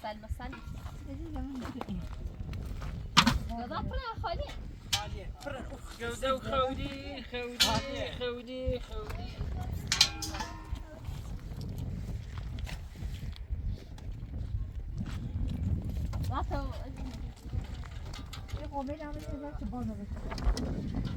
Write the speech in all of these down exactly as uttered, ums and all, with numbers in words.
بلمسن. دادا، پرن خالی. خالی، پرن، اوف. گؤده خالی، خالی، خالی، خالی. باتو. یه قومه دامه چیزا چی بانه بکن.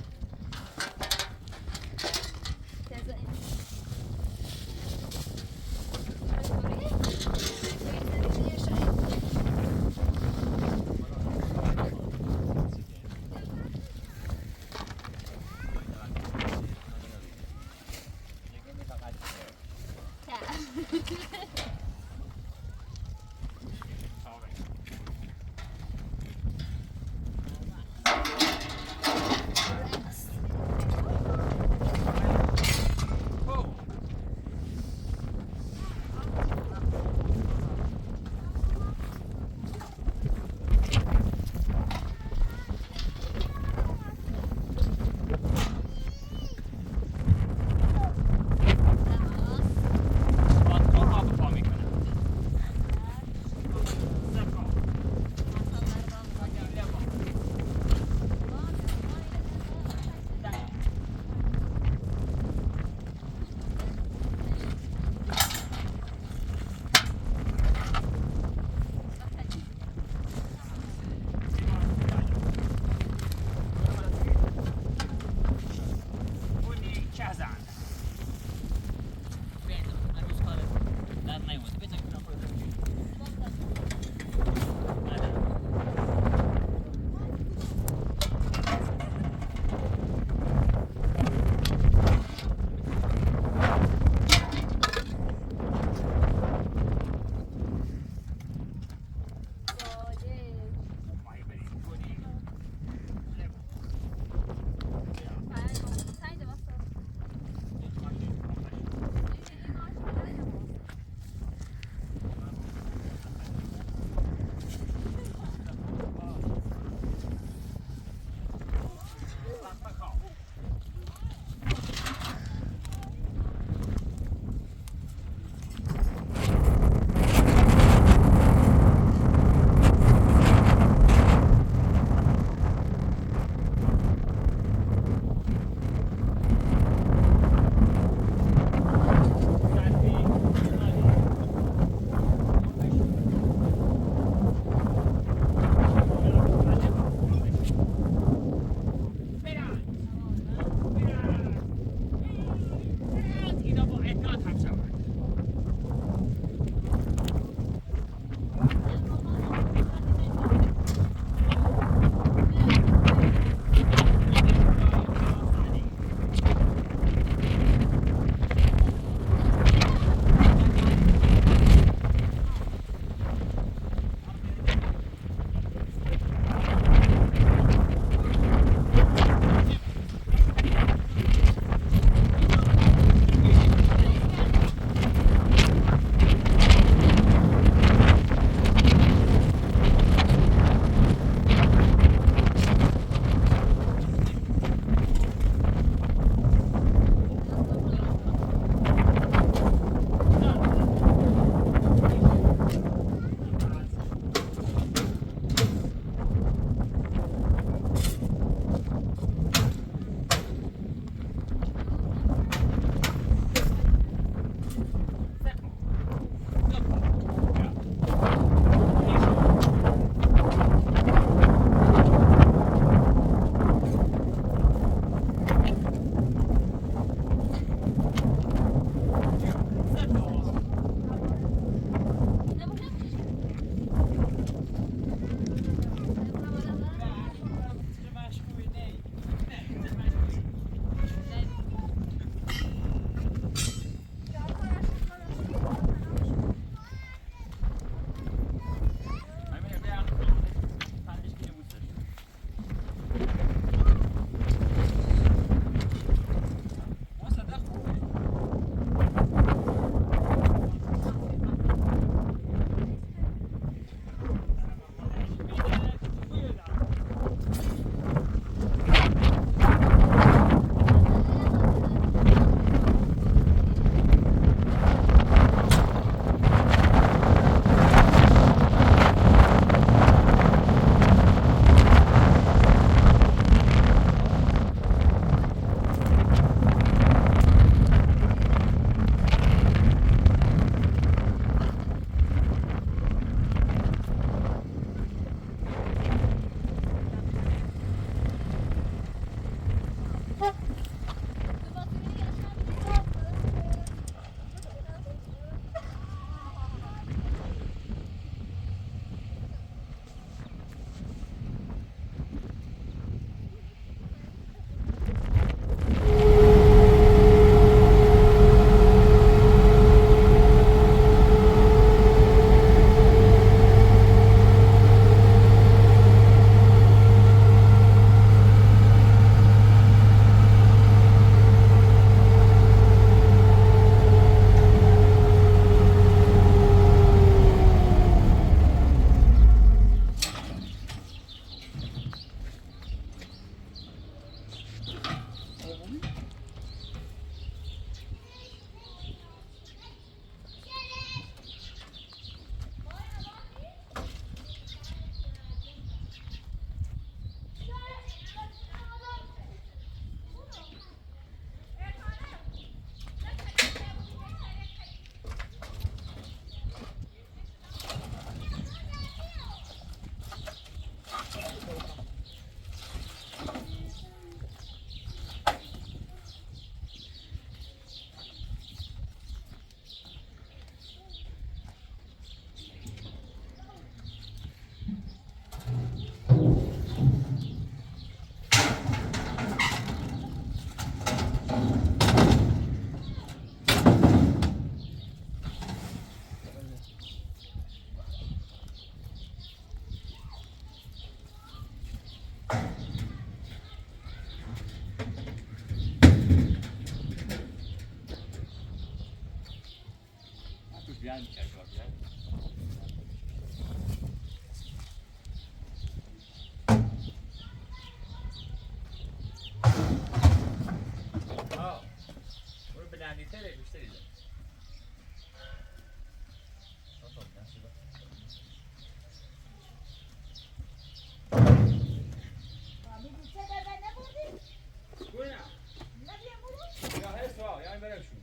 بیان می‌کرد وار، بیان. ها. بونو بیلندیکده ده گوشلو ائدیر. بویورون. یا، هئچ واخت، یعنی بئله بیر شئی.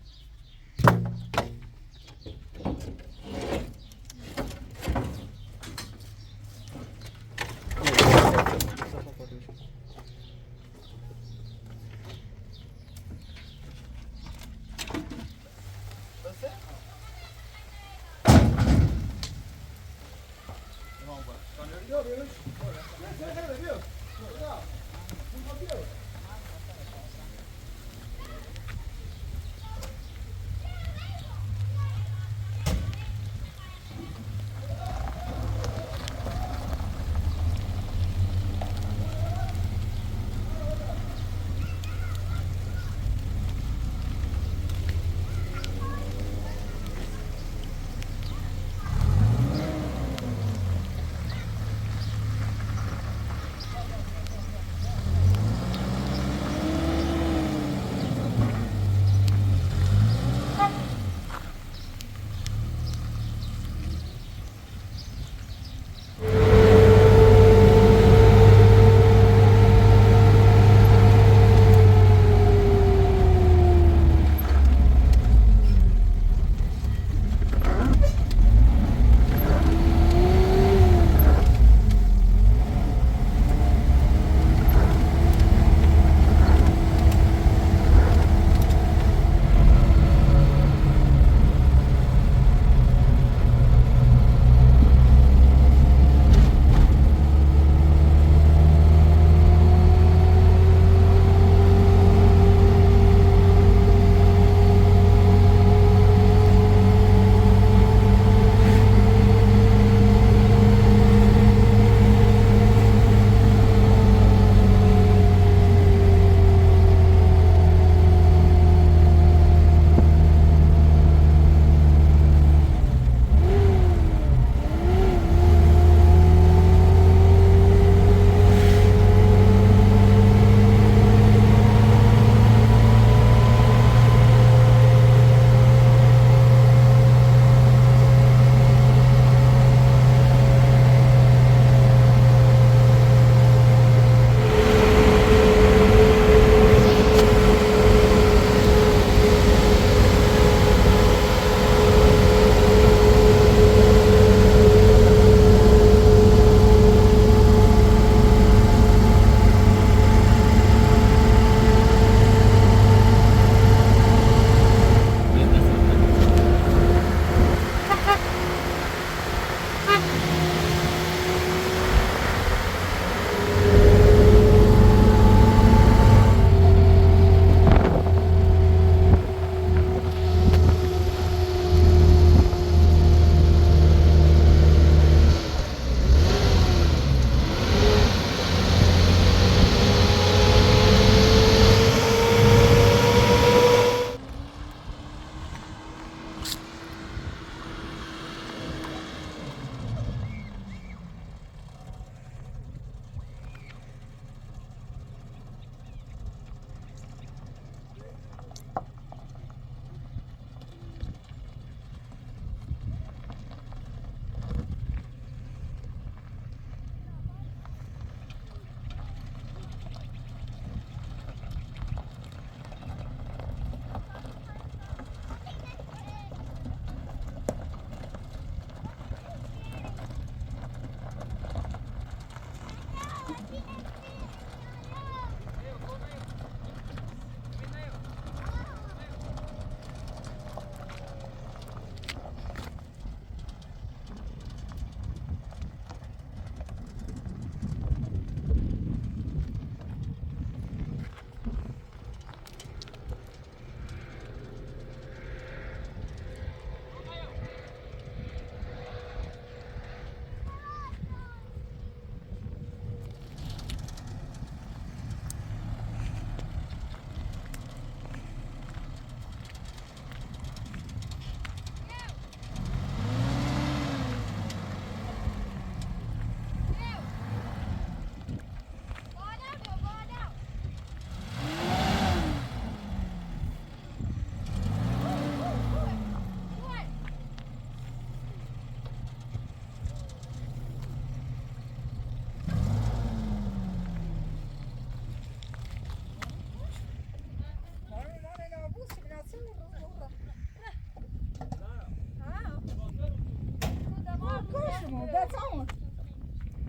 That's all.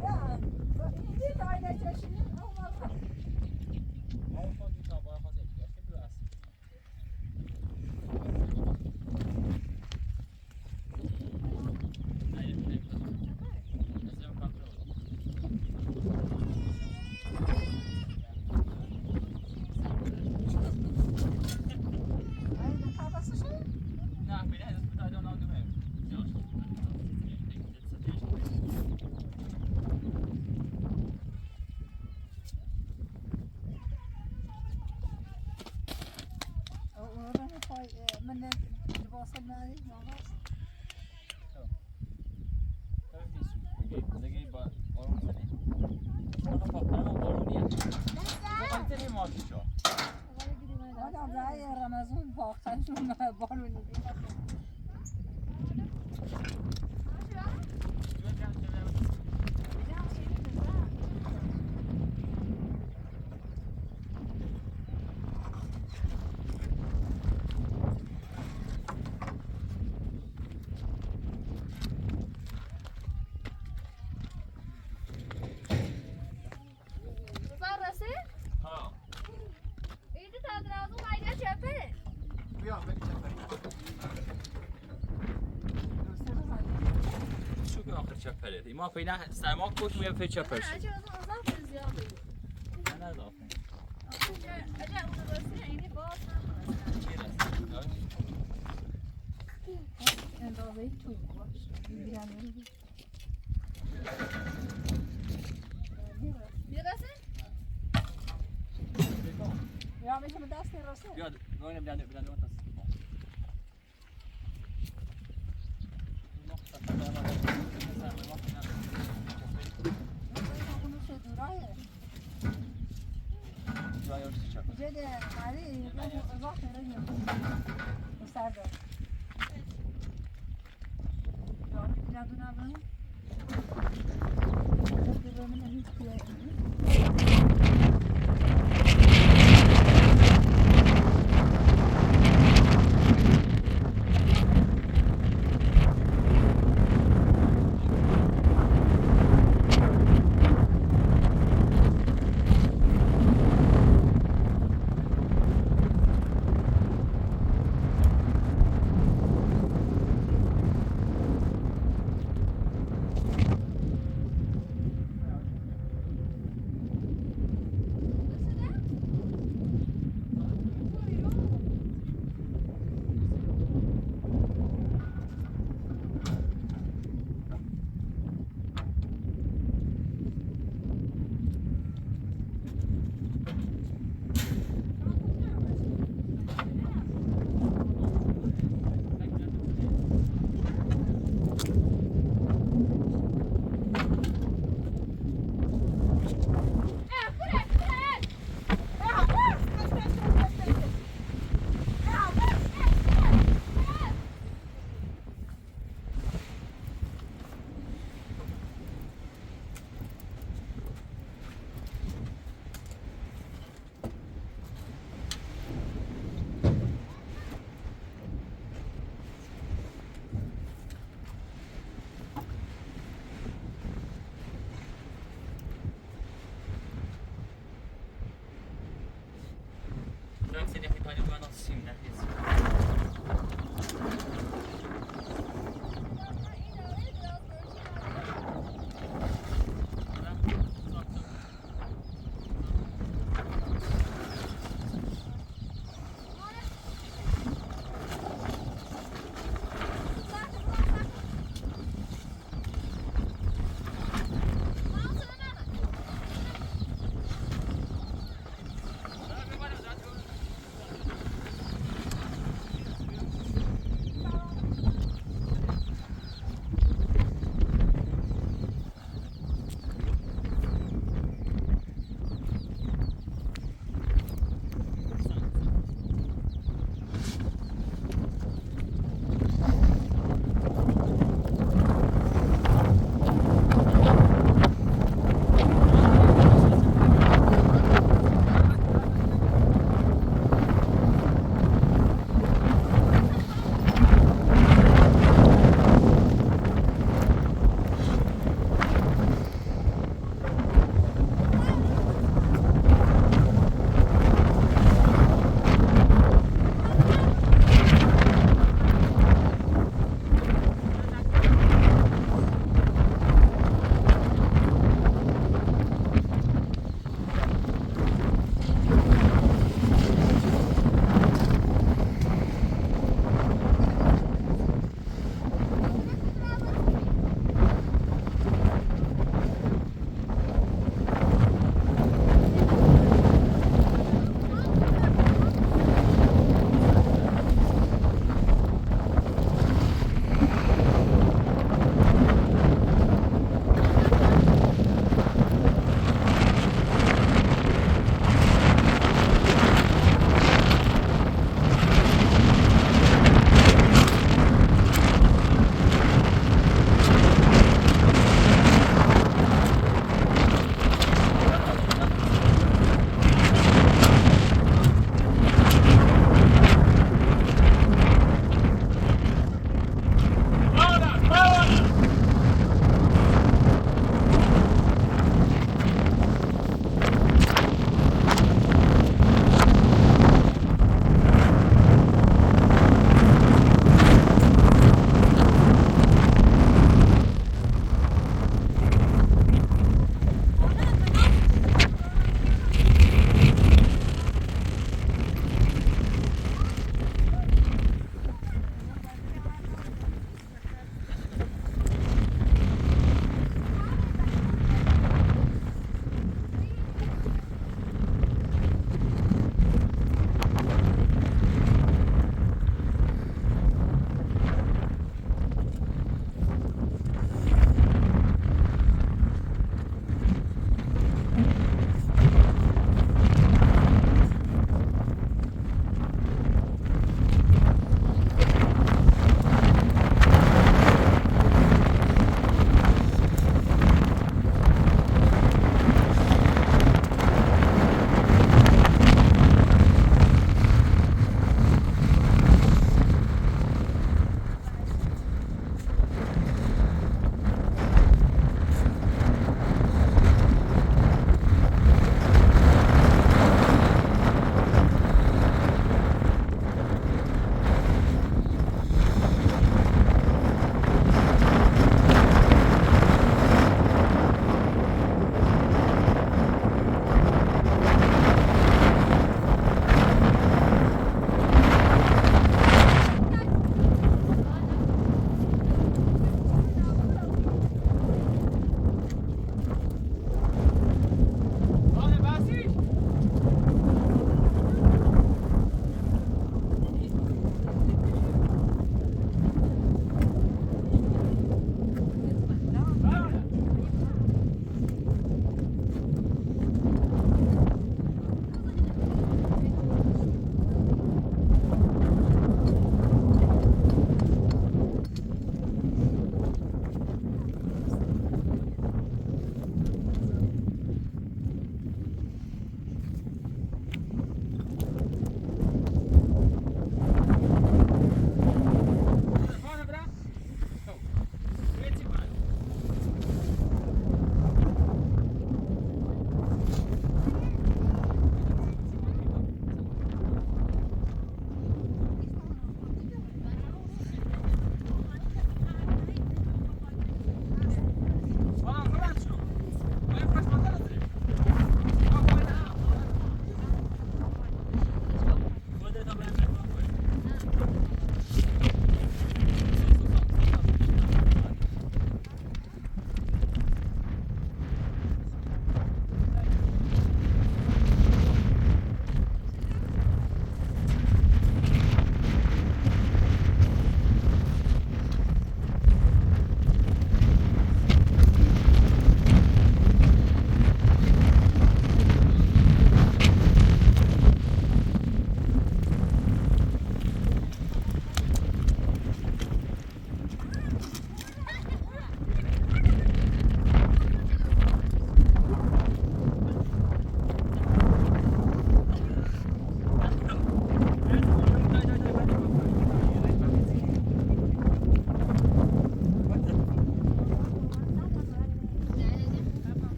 Yeah, but you did find that session. Oh, my God. او، او، من پای، اه، من لباس نری، ناماس. تمام. تمام، دیگه، دیگه با، بارون سنه. آها، پاک، تمام، بارون نیه. بس، بس. بارون نیه. آدام، داها رمضان واقعاً بارون نیه. مظفر رسید؟ ها. ایندی تا درازو قاییداق چپه. بیا، بیا چپه. شو کی آخیر چپه دئدی. ما فعلاً سرما کوشمویا فعلاً چپه. هه، چون اونو اضافه زیاد اولور. نه، نه اضافه؟ آخیر، اگر اونو رسید، اینی باز هم. اندازه‌ی تو باش. بیلمیرم. می‌رسه؟ یا، می‌شه به دست می‌رسه؟ بیا، بیا، بیا، بیا، بیا، بیا. بونو شو دورایه. بیا، یا، چیچک. جده، علی، بیا، بو، بو، بو، بو سرده.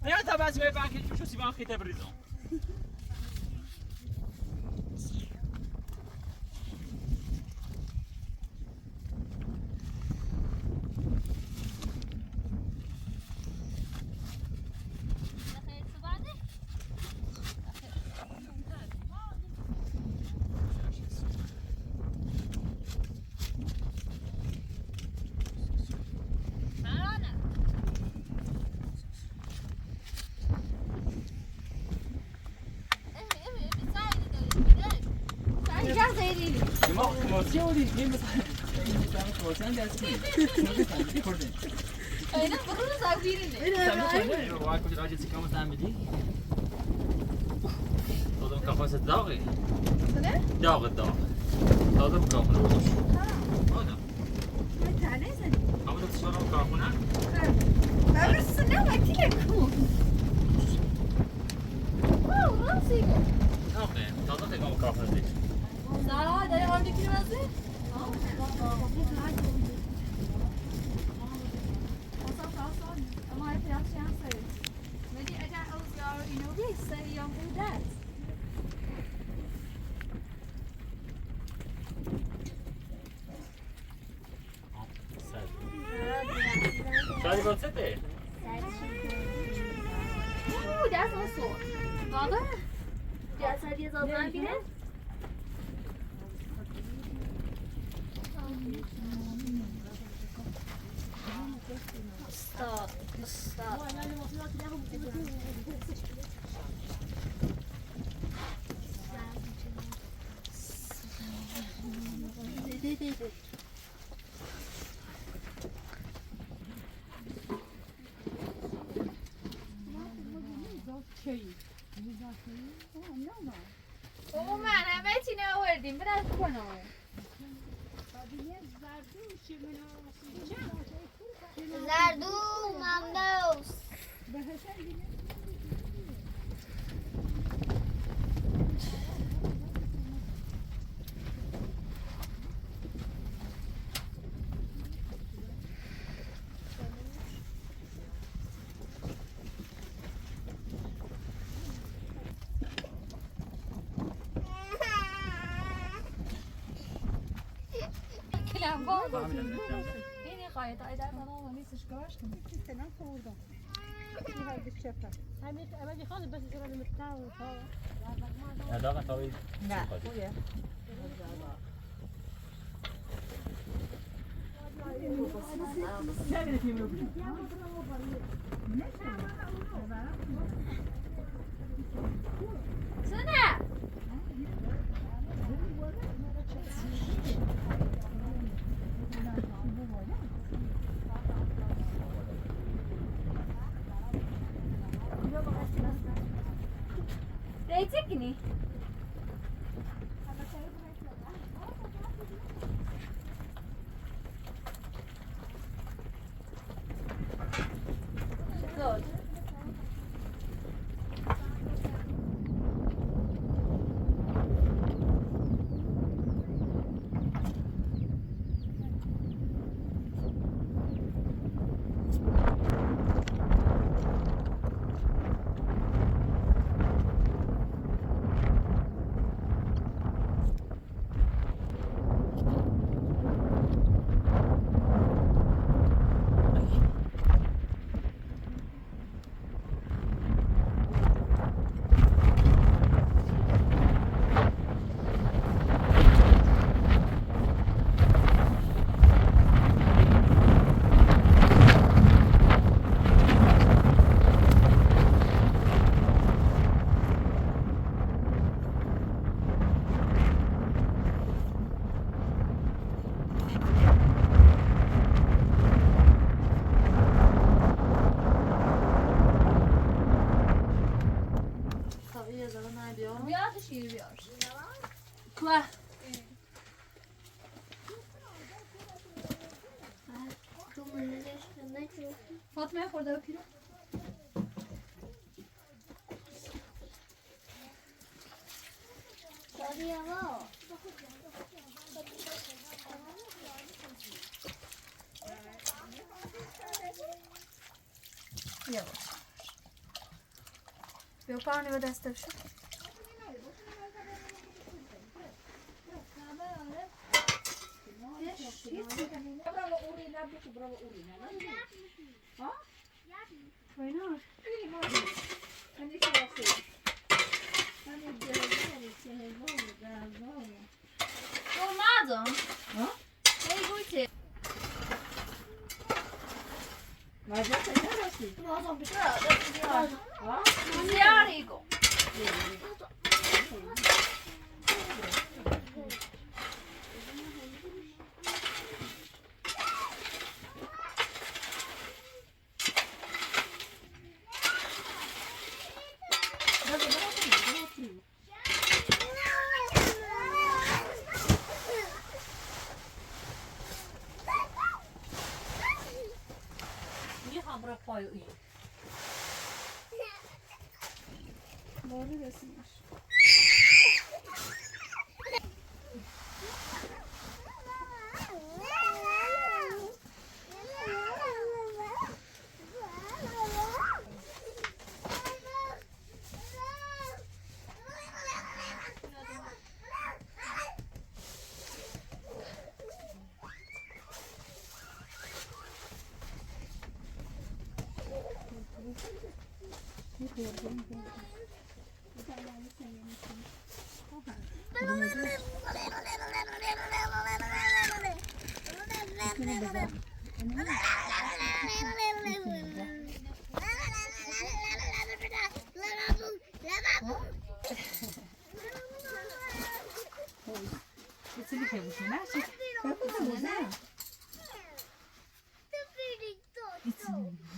نه، تا بعضی به بانکی چوشو سیبان خیته بریزم. اینا برو زاویرینه. اینا ابراهیم. اینا وای، کجا راجع چیکار می‌کنم بدی؟ دادم کافاس داغی. نه؟ داغ، داغ. دادم کافاس. ها. آدم. نه تنه زنی؟ اما تو چرا کافونه؟ خب. بابا سنا وکیل کو. واو، راستی. نه، تازه تکام کافاس دی. زارا، داری آردی کی نمازی؟ Ama hep yapacağım sayı. Medi eder o ziyarı inobi sayı yağmur ders. شاید واسطه. اوه، دست آسون. بابا. دست آسون. استاد، استاد. بابا، من همه چی نوردیم، برات کنم. زردو، ممنوس. کلم بابا. این قایت های در زمان و نیستش گاش کنم. سلام خوردم. این هر بیست چپه. همین اما می‌خواد بس زرا نمی‌تاو. نه، داغا تاوی. نه، خوبه. سنه. Değecek ki ne? بیار، شیر بیار. کوه. فاطمه خورده پیرو. یاواش. Leopardo, ne kadar istemişim. Bravo, urina, bu bravo, urina. Ha? Bueno. Hani şey yapsın. Hani biraz daha, biraz daha. Olmadı. Ha? Hey, Gülçin. Lazım bir şey. Ha? Ziyaret. Niye hamura koyuyor? Doğru resimler.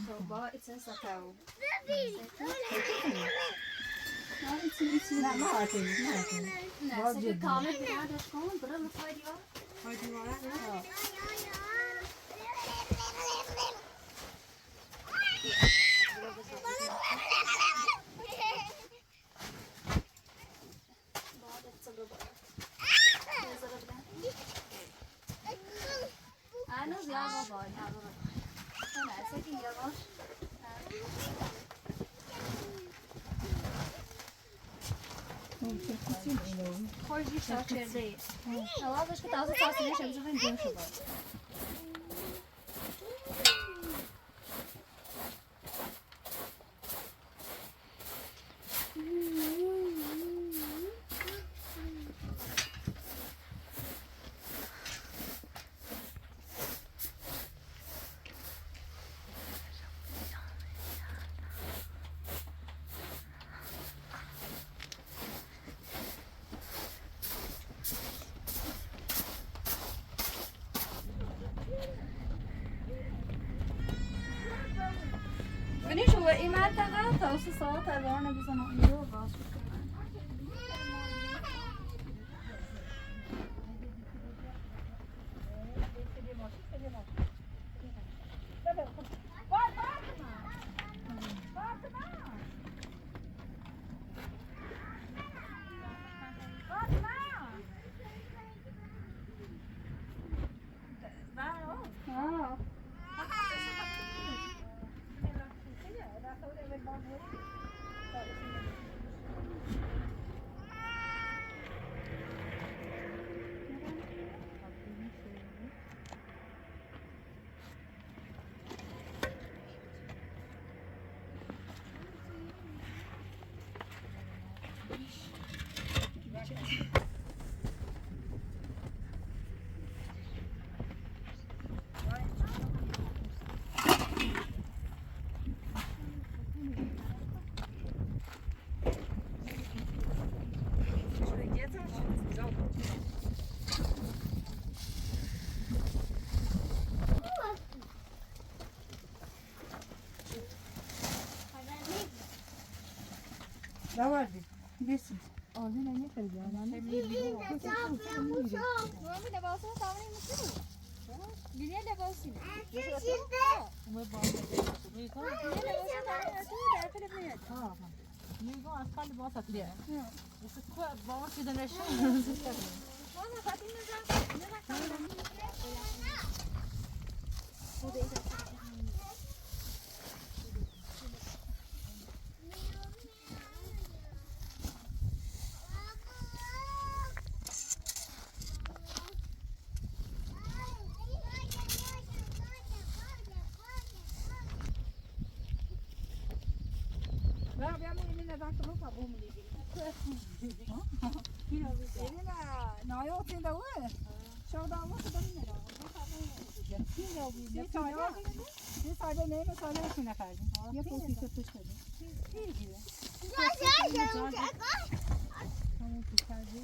Baba, içini satalım. Ha, içini, içini. نه، نه، آتی‌ییم، نه، آتی‌ییم. نه، سکه کامل بیرار داشت کن، برای مطمئن دیوار. های دیواره، نه. هنوز یاغ وار، یاغ وار. نه، سکین یاواش. خوش ایش، شاکرده‌ییم. یاواش باش کی، تازه فاصله شده، بجه بین دؤنشه بار. ببین شما این منطقه تا سه ساعت اذان بزنه، اینجا باز می‌کنن. نه واردی؟ بیلیرسین. آردین نه گتیریر یا؟ من... مامی، لباسینا تامین ایتمیشدی. بیلیرم لباسینی. اومد بالا. بیلیرم لباسینا تامین ایتمیشدی، در کل بیلیرم. ها، ها. می‌گم از کال لباس اتیه. هه. بابا، بیر دنه شئی. بابا، فاطمه نه‌جا، نه‌جا کالدی؟ بورادا ایله. بابا، بیا، من ایمینه داخیل اولوب، بو میللی. ایمینه، نه یوخ، سن ده وار. شو دا وار، دا ایمینه. بیر سایدا، بیر سایدا نه، بیر سایدا اوچ نفردیر. یا، بیر سایدا اوچ نفردیر. تمام، بیر سایدا.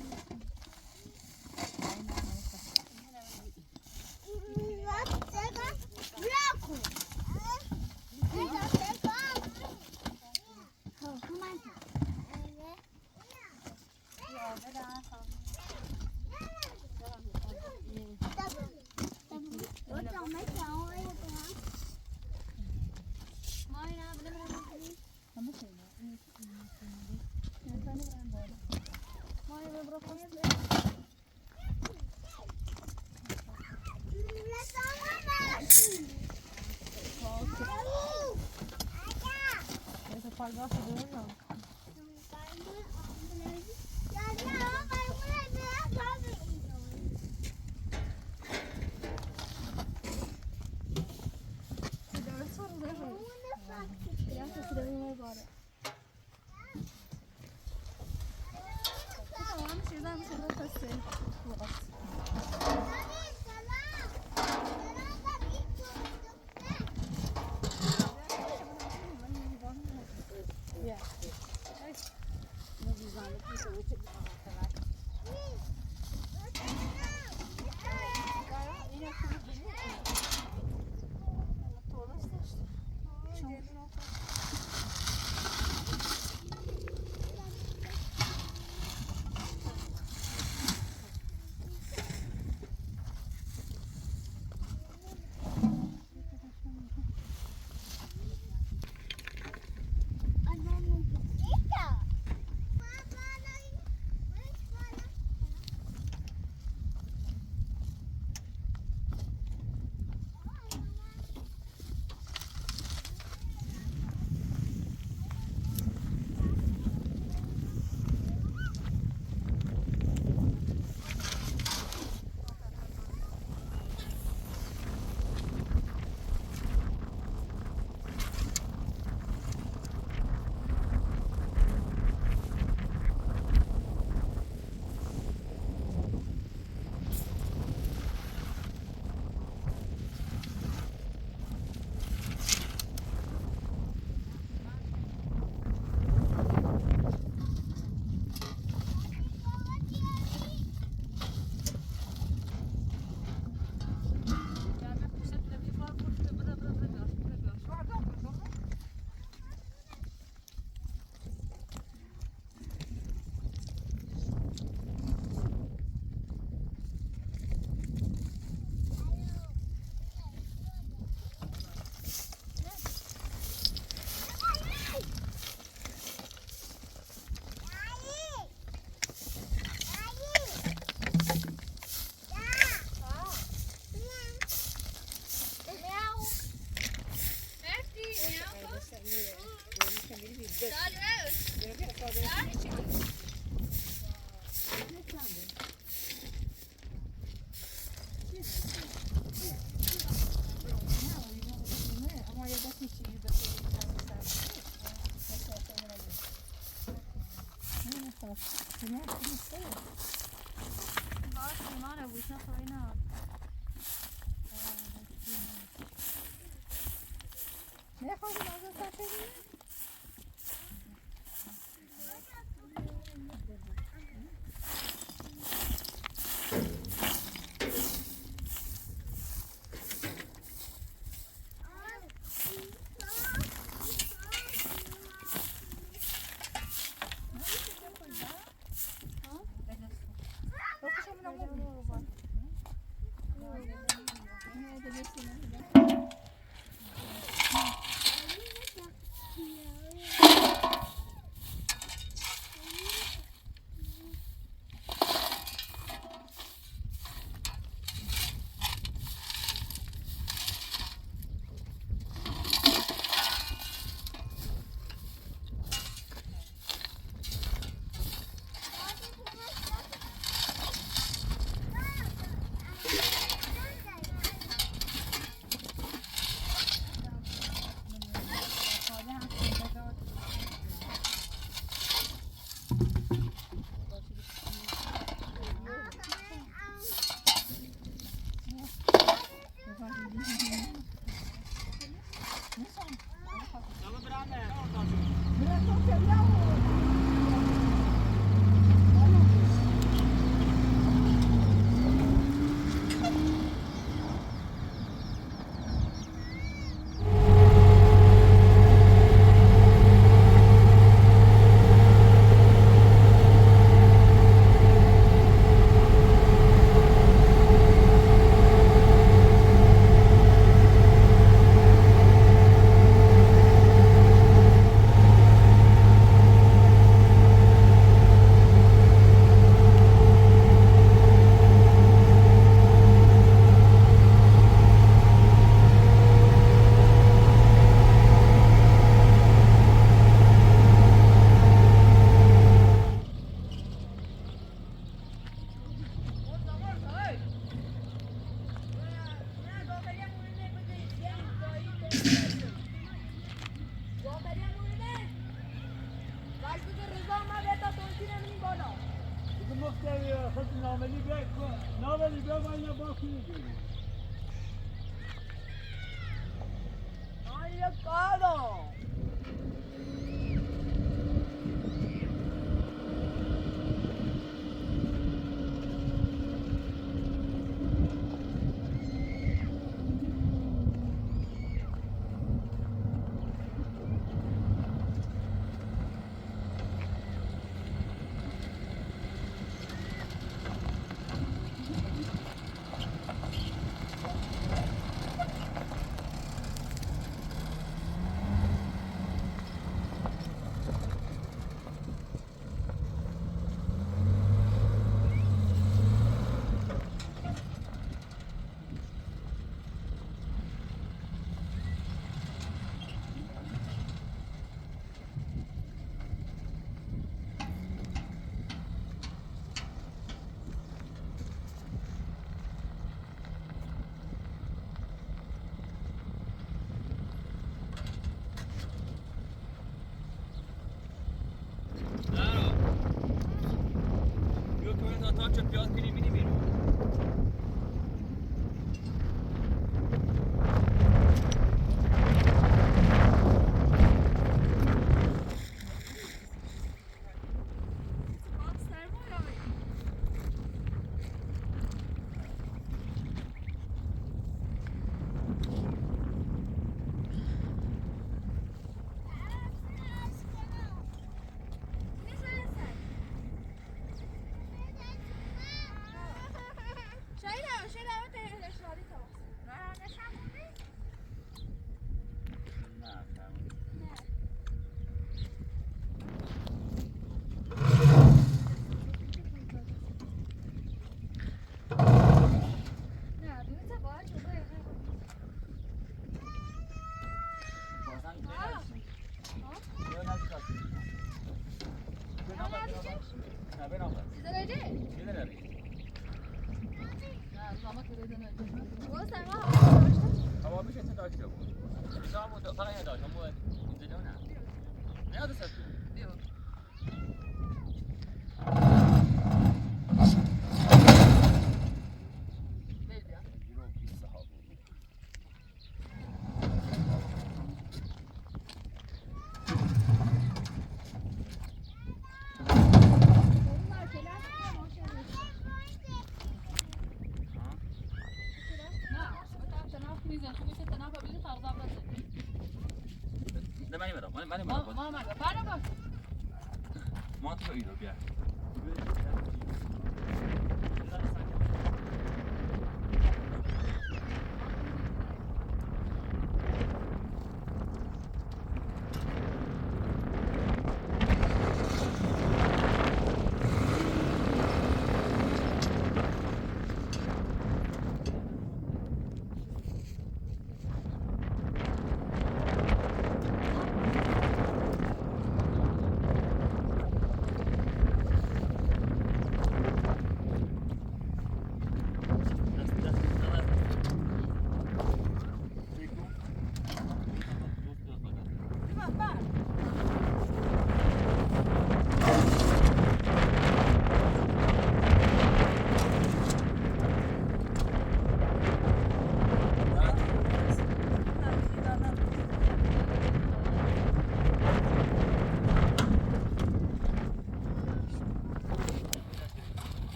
Esse palhaço dele não. Tamam, şuradan bir şeyler kasayım. باش، ایمان، بو ایشین سونرا نه؟ نه خواهی لازم سن شئی؟ بودو مختاری، خود ناملی بیا، ناملی بیا، ما اینا باکو می‌گیریم. آی، یا کارو. زهرا. بیا تو این تا، تا چه پیاز کنی می‌ری بیرون. بازم ها. بیا، نزدیک آتیب. بیا، نه، نزدیک آتیب. نه، بیا، نه، بیا. سیزه نئجه؟ سیزه نئجه؟ نه، زحمت بدید، نه. بابا، سن ها، هوا می‌شه، تو داشته بو. ساغ بو، فقط یه داشت، اما اینجا نه؟ نه یاده ساتدی؟ یوخ. وئر بیر. نه، من نمی‌رم. من، من نمی‌رم. ما، ما، ما، من، من. ما تو ایرو بیا.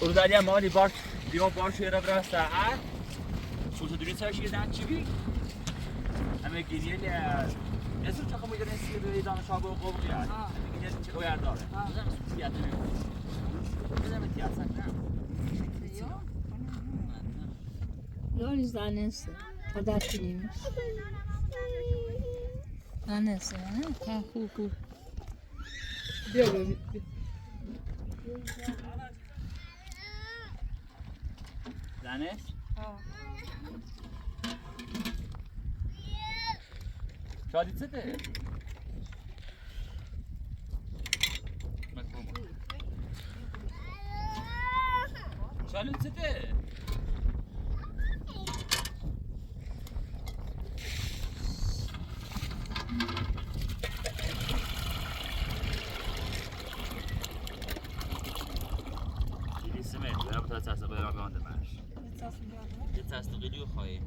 Orada diye mali bar, diyor bar şehre biraz daha. Sultan Dünüz her şeyden çıkıyor. Ama geriye de, nasıl takımı göre nasıl bir danışa bu konu yani. Ha. Geriye de o yerde abi. Ha. Fiyatı yok. Ne demek ya sen, ha? Yok. Yalnız annesi. Kardeşim. Annesi, ha? Ha, hu, hu. Gel, gel, gel. دنیز؟ ها. شادی چته؟ شادی چته؟ بیلیسی مهدی، من بو ترس اصلا بایرام یاندیم هر. یه چسب قیلی یوخ خواهی.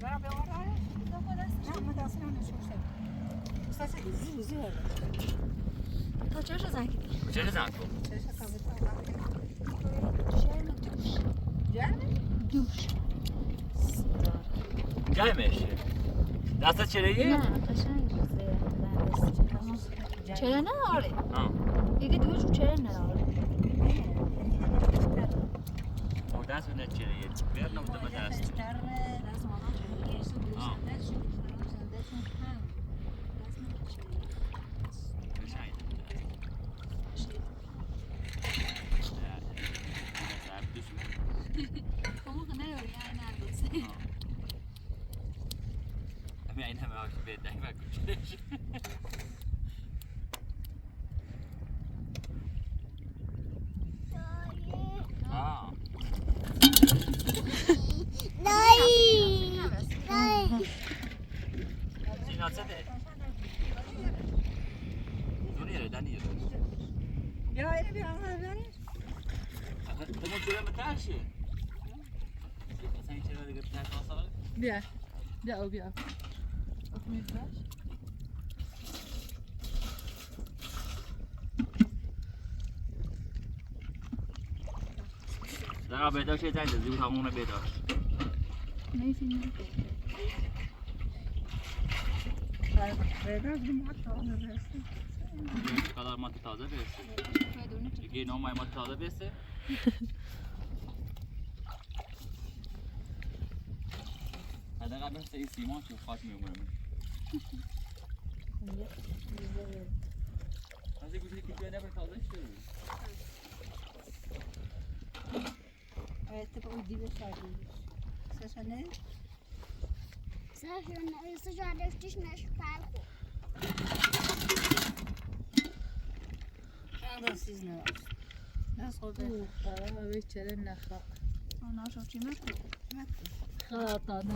برم به اون راه. نه، من دستم نشوشته. ساسه زیزی هره. تا چرا زنگ کدی؟ چرا زنگ کن؟ چرا زنگ کن؟ شرم دوش. گرمه؟ دوش. گرمه اشی. دسته چرایی؟ نه، قشنگ روزه. چرا نه آره؟ ها. دیگه دوش چرا نه آره؟ اوردا سن نه چرایی؟ بیر نه اوردا دسته. ها. قشنگ. دوشمه. Como que não é? Ai, nada, não sei. امی عینه من آخی بهتر بک. ها. نای. نای. سینا چته؟ دور یئره، دنی یئره. یا، ائله بیر آغاز وئرین. آخی، بونو گؤرمه ترسی. سن ایچری ده گئت، ترس آلساق. بیا. بیا، او بیا. اوتور بیر. دارا بیدار شئی جنگ زیو تامام اونا بیدار. نه‌یسه، نه؟ بیدار بیر مات تازه وئرسین. بیر قدر مات تازه وئرسین. بیدار نه؟ یئنه او مات تازه وئرسین. حداقل بس ایسته‌ییم کی، خاک می‌اومم. نییه؟ بیزده وئر. حاجی، گوشو کی، بیر دفعه تازه ایسته‌ییرم. آیت، او دیبه چاغیریر. سسه نه؟ سسه نه؟ سسه نه؟ آدام سیز نه وار؟ نه سوردو؟ اوه، بابا، بئچره نخا. اونا چوخ کیمه؟ کیمه؟ خا، آدام.